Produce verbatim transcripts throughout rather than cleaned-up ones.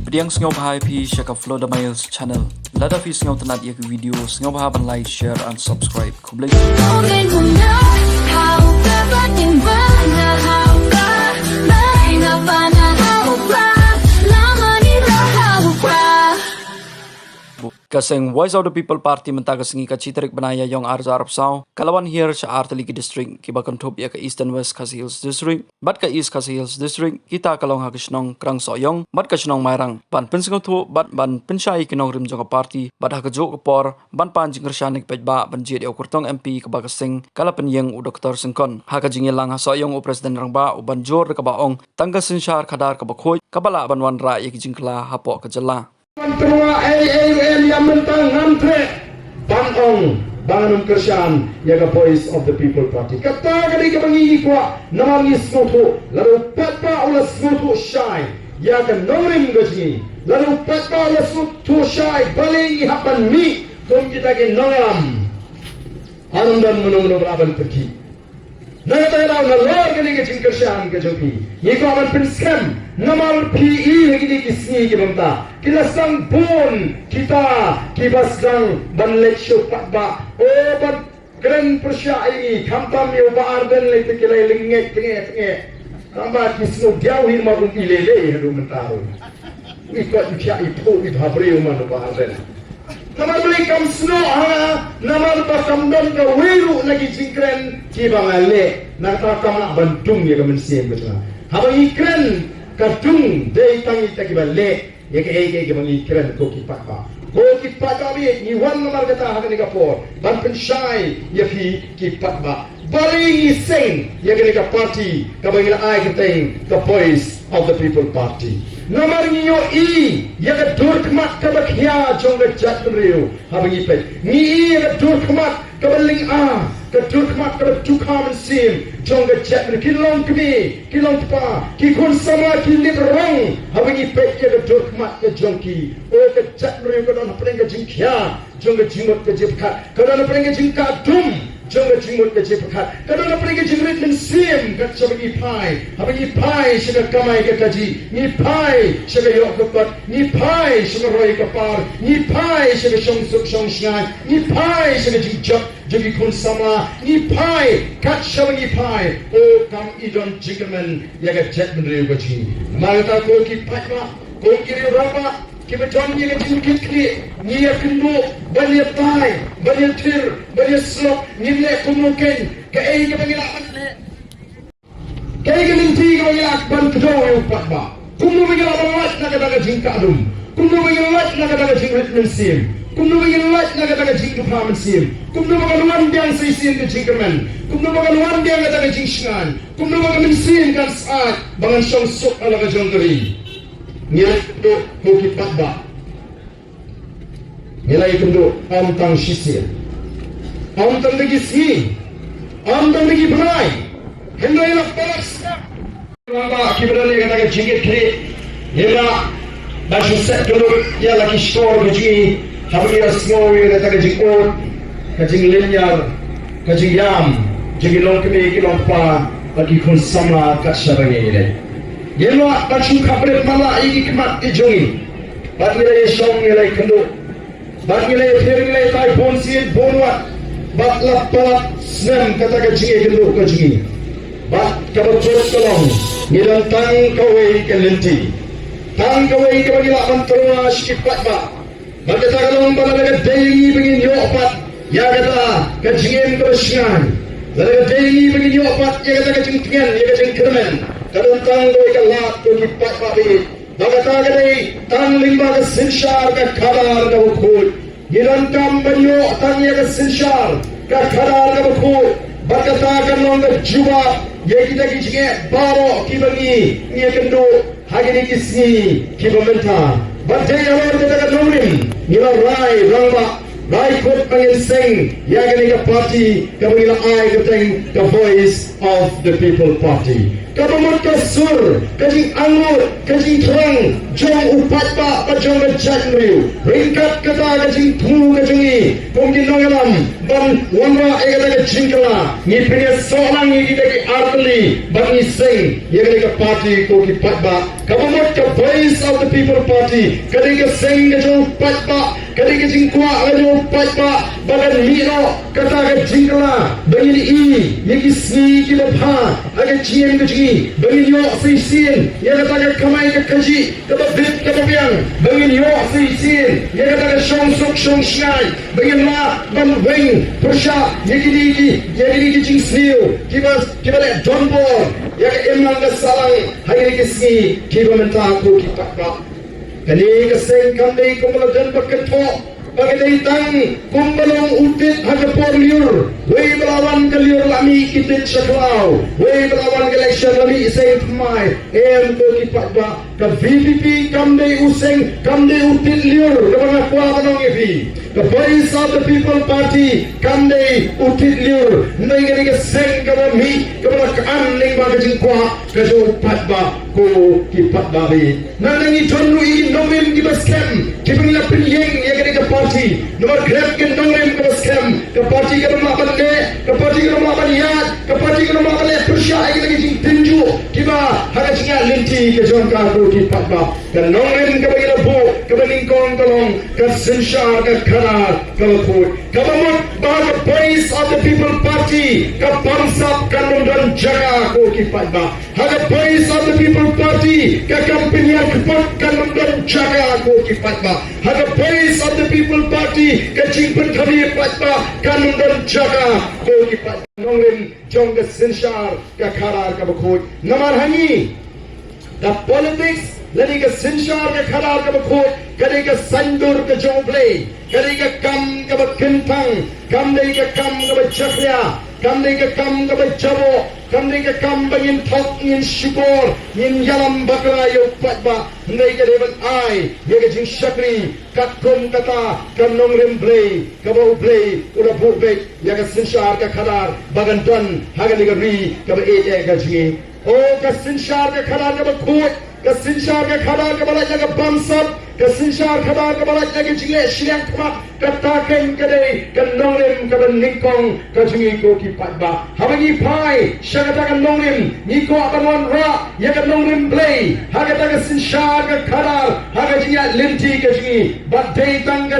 Pdiang sngewbha ïa phi sha ka Flow the Miles channel. Lada phi sngewtynnat ïa ka video, sngewbha ban like, share and subscribe. Khublei. Ka seng Voice of the People Party mynta ka sngi ka chi tarik bnai Ïaïong ar hajar arphew saw ka la wan hiar sha artylli ki district kiba kynthup ïa ka Eastern West Khasi Hills District bad ka East Khasi Hills District, kita ka long ha ka shnong Krangsohiong bad ka shnong Mairang ban pynsngewthuh bad ban pynshai ïa ki nongrim jong ka party bad ha kajuh ka por ban pan jingkyrshan ïa ki paidbah ban jied ïa u kyrtong M P kaba ka seng ka la pynïeng u Doktor Syngkon. Ha ka jingïalang ha Sohiong, u President rangbah u Banjur da kaba ong tang ka synshar khadar kaba khuid kaba lah ban wanrah ïa ki jingkylla hapoh ka jylla. Ban tyrwa ei ei ruh em, ïa mynta ngam treh ban ong ba ngan ym kyrshan ïa ka Voice of the People Party. Kata ka dei kaba ngi ngi kwah, namar ngi sngewthuh lada u paidbah u la sngewthuh shai ïa ka nongrim ka jong ngi, lada u paidbah u la sngewthuh shai balei ngi hap ban mih kum kita ki nongïalam. Ngan ym don mano mano ba lah ban pyrkhih. Na kata ka daw, nalor kane ka jingkyrshan ka jong phi, ngi kwah ban pynskhem namar phi i ha kine ki sngi ki bynta ki la sdang bun kita kiba sdang ban leit sha u paidbah, o, ban kren pyrshah ïa ngi, khamtam ïa u Bah Ardent lei te ki la lyngngoh tngeh tngeh. Tang ba ki sngewdiaw hi namar um i lei lei haduh mynta ruh. I kot i khiah i phuh i bhabriew man u Bah Ardent. Namar balei kam snoh ha nga, namar ba kam don kawei ruh na ki jingkren kiba nga leh, na kata kam lah ban dung ïa ka mynsiem ka jong nga. Haba ngi kren ka dung dei tang ïa kita kiba leh ïa kaei kaei kaba ngi kren ko ki paidbah. Ko ki paidbah, ngi wan namar kata ha kane ka por ban pynshai ïa phi ki paidbah. Balei ngi seng ïa kane ka party kaba ngi la ai kyrteng ka Voice of the People Party? Namar ngi ïohi ïa ka dur khmat kaba khia jong ka jaitbynriew. Haba ngi peit, ngi ïohi ïa ka dur khmat kaba lynga, ka dur khmat kaba tukha mynsiem jong ka jaitbynriew. Ki longkmie, ki longkpa, ki khun samla ki lip rong haba ngi peit ïa ka dur khmat ka jong ki. O, ka jaitbynriew ka don hapdeng ka jingkhia jong ka jingmut ka jingpyrkhat, ka don hapdeng ka jingkah dum jong ka jingmut ka jingpyrkhat, ka don hapdeng ka jingrit mynsiem kat shaba ngi phai. Haba ngi phai sha ka kamai ka kajih, ngi phai sha ka ïoh ka kot, ngi phai sha ka roi ka par, ngi phai sha ka shong suk shong shngaiñ, ngi phai sha ka jingjop jong ki khun samla, ngi phai kat shaba ngi phai. O, kam i don jingkyrmen ïa ka jaitbynriew ka jong ngi. Namar kata ko ki paidbah, ko ki riew rangbah, kiba don ïa ka jingkitkhlieh, ngi ïakynduh ban ïatai, ban ïathir, ban ïasyllok, ngin leh kumno kein, kaei kaba ngi lah ban leh. Kaei ka lynti kaba ngi lah ban kdew ïa u paidbah. Kumno ba ngi lah ban lait na kata ka jingkah dum. Kumno ba ngi lait na kata ka jingrit mynsiem. Kumno ba ngi lait na kata ka jingkyrpad mynsiem. Kumno ba kan wan biang sa shisien ka jingkyrmen. Kumno ba kan wan biang kata ka jingshngaiñ. Kumno ba ka mynsiem kan sah ba ngan shong suk ha la ka jong ka ri. Ngi la ïakynduh ko ki paidbah. Ngi la ïakynduh ym tang shisien, ym tang da ki sngi, ym tang da ki bnai. Hynrei la palat sngap. Rangbah kiba don ïa kata ka jingkitkhlieh, ngi la ba shu set kyllut ïa la ki shkor ka jong ngi haba ngi ïohsngew ïa kata ka jingud, ka jinglynñiar, ka jingïam jong ki longkmie ki longkpa bad ki khun samla kat shaba ngi leit. Ngi la ba shu khapbrip matlah ïa ki khmat ki jong ngi. Bad ngi la ïashong, ngi la ïakynduh, bad ngi la ïathir, ngi la ïatai bun sien bun wat. Bad la palat snem kata ka jingïakynduh ka jong ngi. Bad kaba kut ka long, ngi don tang kawei ka lynti, tang kawei kaba ngi lah ban tyrwa sha ki paidbah. Bad kata ka long ba lada ka dei ngi ba ngin ïoh pat ïa kata ka jingim kaba shngaiñ, lada ka dei ngi ba ngin ïoh pat ïa kata ka jingtngen, ïa ka jingkyrmen, ka don tang kawei ka lad ko ki paidbah ba ïeit. Ba kata ka dei tang lyngba ka synshar ka khadar kaba khuid. Ngi donkam ban ïoh tang ïa ka synshar ka khadar kaba khuid. Bad kata kan long ka jubab ïa kita ki jingeh baroh kiba ngi, ngi ïakynduh ha kine ki sngi kiba mynta. Bad dei halor kata ka nongrim ngi la rai rangbah, rai kut ba ngin seng ïa kane ka party kaba ngi la ai kyrteng ka Voice of the People Party. Kaba mut ka sur, ka jingangnud, ka jingthrang jong u paidbah bad jong ka jaitbynriew. Ryngkat kata ka jingthmu ka jong ngi kum ki nongïalam ban wanrah ïa kata ka jingkylla, ngi pynïasoh lang ïa kita ki artylli bad ngi seng ïa kata ka party ko ki paidbah. Kaba mut ka Voice of the People Party ka dei ka seng ka jong u paidbah, ka dei ka jingkwah ka jong u paidbah ba kan mih noh kata ka jingkylla ba ngin ïohi ïa ki sngi kiba bha ha ka jingim ka jong ngi, ba ngin ïoh sa shisien ïa kata ka kamai ka kajih kaba bit kaba biang, ba ngin ïoh sa shisien ïa kata ka shongsuk shongshngaiñ, ba ngin lah ban weng pyrshah ïa kine ki, ïa kine ki jingsniew kiba, kiba leh donbor ïa ka imlang ka sahlang ha kine ki sngi kiba mynta ko ki paidbah. Kane ka seng kam dei kumba la don ba kynthoh ba ka dei tang kumba long u tit ha ka por lyiur, wei ba la wan ka lyiur la mih ki tit sha khlaw, wei ba la wan ka election la mih seng thymmai. Em ko ki paidbah, ka V P P kam dei u seng, kam dei u tit lyiur kaba nga kwah ban ong ïa phi. Ka Voice of the People Party kam dei u tit lyiur, hynrei ka dei ka seng kaba mih, kaba la khan lyngba ka jingkwah ka jong u paidbah ko ki paidbah. Nangta ngi don ruh ïa ki nongrim kiba skhem kiba ngi la pynïeng ïa kane ka party. Namar grep ki nongrim kiba skhem, ka party kam lah ban leh, ka party kam lah ban ïaid, ka party kam lah ban leh pyrshah ïa kine ki jingtynjuh kiba ha ka jingïaid lynti ka jong ka ko ki paidbah. Ka nongrim kaba ngi la buh kaba nyngkong ka long ka synshar ka khadar kaba khuid. Kaba mut ba ha ka Voice of the People Party ka bamsap kan ym don jaka ko ki paidbah. Ha ka Voice of the People Party ka kam pynïar kput kan ym don jaka ko ki paidbah. Ha ka Voice of the People Party ka jingpynkhapkha paidbah kan ym don jaka ko ki paidbah. Nongrim jong ka synshar ka khadar kaba khuid. Namar ha ngi ka politics lane ka synshar ka khadar kaba khuid ka dei ka saiñdur ka jong U Blei, ka dei ka kam kaba kyntang, kam dei ka kam kaba jakhlia, kam dei ka kam kaba jaboh, kam dei ka kam ba ngin thok, ngin shukor, ngin ïalam bakla ïa u paidbah, hynrei ka dei ban ai ïa ka jingshakri katkum kata ka nongrim Blei kaba U Blei u la buh beit ïa ka synshar ka khadar ba kan don ha kane ka ri kaba ïeit ïa ka jong ngi. O ka synshar ka khadar kaba khuid, ka synshar ka khadar kaba lait na ka bamsap, ka synshar khadar kaba lait na ka jingleh shiliang khmat, kata keiñ ka dei ka nongrim kaba nyngkong ka jong ngi ko ki paidbah. Haba ngi phai sha kata ka nongrim ngi kwah ban wanrah ïa ka nongrim Blei ha kata ka synshar ka khadar ha ka jingïaid lynti ka jong ngi. Bad dei tang ka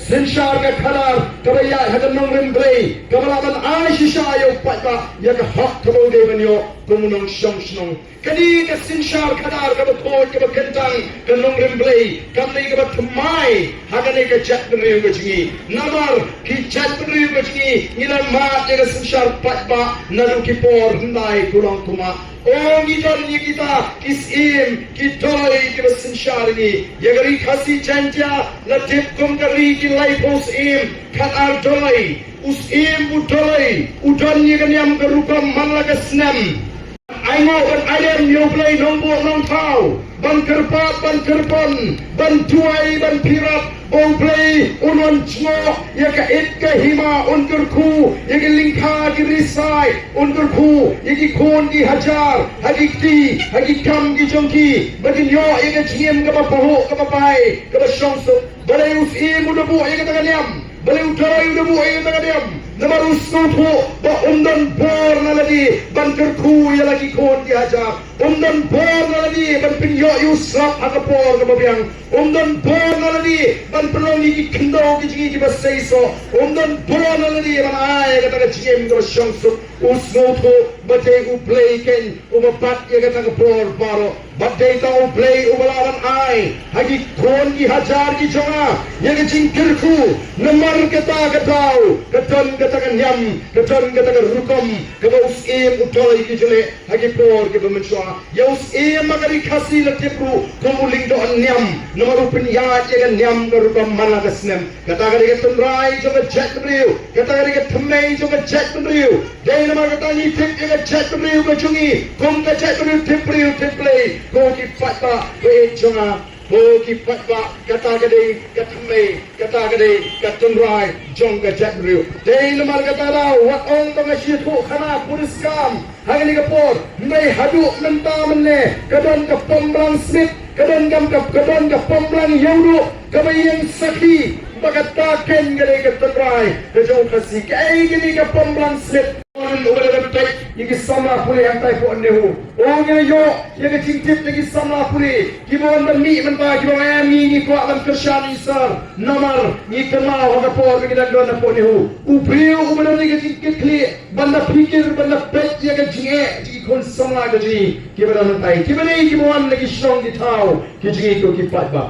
synshar ka khadar kaba ïaid ha ka nongrim Blei kaba lah ban ai shisha ïa u paidbah ïa ka hok kaba u dei ban ïoh kum u nongshong shnong. Kane ka synshar khadar kaba khuid kaba kyntang ka nongrim Blei kam dei kaba thymmai ha kane ka jaitbynriew ka jong ngi. Namar ki jaitbynriew ka jong ngi ngi la mad ïa ka synshar paidbah naduh ki por hyndai kulong kumba. O ngi don ïa kita ki syiem ki doloi kiba synshar ïa ngi. Ïa ka Ri Khasi Jaiñtia la tip kum ka ri ki laiphew syiem khatar doloi. U syiem u doloi u don ïa ka niam ka rukom man la ka snem. Ai nguh ban ai lem ïa U Blei Nongbuh Nongthaw, ban kyrpad ban kyrbon, ban duwai ban pyrkhat ba U Blei un wan jngoh ïa ka it ka hima, un kyrkhu ïa ki lyngkha ki risai, un kyrkhu ïa ki khun ki hajar ha ki kti ha ki kam ki jong ki ba kin ïoh ïa ka jingim kaba pahuh kaba pai kaba shongsuk. Balei u syiem u da buh ïa kata ka niam? Balei u doloi u da buh ïa kata ka niam? Namar u sngewthuh ba um don bor na lade ban kyrkhu ïa la ki khun ki hajar. Um don bor na lade ban pynïoh ïa u slap ha ka por kaba biang. Um don bor na lade ban pynlong ïa ki khyndew ki jong ngi kiba seisoh. Um don bor na lade ban ai ïa kata ka jingim kaba shongsuk. U sngewthuh ba dei U Blei keiñ uba bat ïa kata ka bor baroh. Bad dei tang U Blei uba lah ban ai ha ki khun ki hajar ki jong nga ïa ka jingkyrkhu. Namar kata ka daw ka don kata ka niam, ka don kata ka rukom kaba u syiem u doloi u ju leh ha ki por kiba mynshuwa. Ïa u syiem ha ka Ri Khasi la tip ruh kum u lyngdoh niam, namar u pynïaid ïa ka niam ka rukom man la ka snem. Kata ka dei ka tynrai jong ka jaitbynriew, kata ka dei ka thymmei jong ka jaitbynriew. Dei namar kata ngi tip ïa ka jaitbynriew ka jong ngi kum ka jaitbynriew tip briew tip Blei. Ko ki paidbah baieit jong nga, Ko ki paidbah, kata ka dei ka thymmei, kata ka dei ka tynrai jong ka jaitbynriew. Dei namar kata daw wat ong ba nga shu ïathuh khana puriskam ha kane ka por, hynrei haduh mynta mynne ka don ka pom blang smit, ka don ka, ka, ka don ka pom blang ïewduh kaba ïeng sakhi ba kata kein ka dei ka tynrai ka jong u Khasi. Kaei kane ka pom blang smit? Uba la peit ïa ki samla pule hangtai hapoh NEHU. U ong ïa ïoh ïa ka jingtip na ki samla pule kiba wan ban mih mynta, kiba ong em, ngi ngi kwah ban kyrshan ïa i sir namar ngi kynmaw ha ka por ba ngi dang don hapoh NEHU. U briew uba don ïa ka jingkitkhlieh ban da phikir, ban da peit ïa ka jingeh jong ki khun samla ka jong ngi kiba don hangtai, kiba dei kiba wan na ki shnong ki thaw ki jong ngi, ko ki paidbah.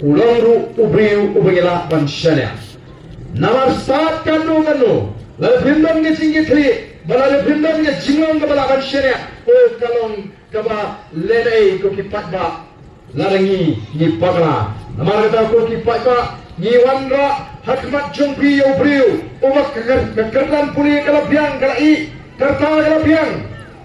U long ruh u briew uba ngi lah ban shaniah. Namar stad katno katno, lada phim don ka jingkitkhlieh bad lada phim don ka jinglong kaba lah ban shaniah, oh, ka long kaba lehnoh, ko ki paidbah, lada ngi, ngi bakla. Namar kata, ko ki paidbah, ngi wanrah ha khmat jong phi ïa u briew uba ka, ka, ka kyrdan pule ka la biang, ka la ih. Ka rta ka la biang.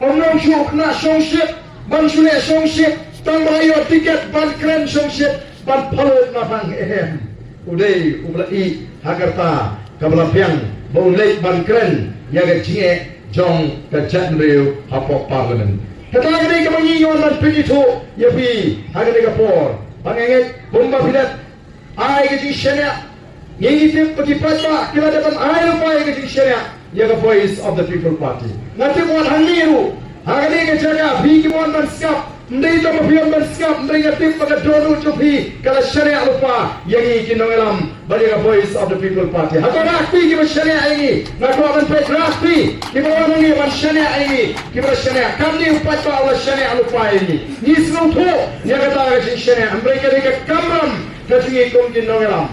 Ym long shuh khynnah shongshit ban shu leh shongshit, tang ba ïoh tiket ban kren shongshit, ban pynlut na phang, em. U dei uba la ih ha ka rta kaba la biang ba un leit ban kren ïa ka jingeh jong ka jaitbynriew hapoh Parliament. Kata ka dei kaba ngi wan ban pynithuh ïa phi ha kane ka por. Ba nga ngeit kumba phi la ai ka jingshaniah, ngi ngi tip ba ki paidbah ki la dep ban ai lypa ïa ka jingshaniah ïa ka Voice of the People Party. Nga tip wat hangne ruh ha kane ka jaka phi kiba wan ban sngap, ym dei tang ba phi wan ban sngap, hynrei nga tip ba ka dohnud jong phi ka la shaniah lypa ïa ngi ki nongïalam bad ïa ka Voice of the People Party. Hato rah kti kiba shaniah ïa ngi? Nga kwah ban peit, rah kti kiba wan hangne ban shaniah ïa ngi, kiba la shaniah. Katne u paidbah u la shaniah lypa ïa ngi. Ngi sngewthuh ïa kata ka jingshaniah, hynrei ka dei ka kamram ka jong ngi kum ki nongïalam.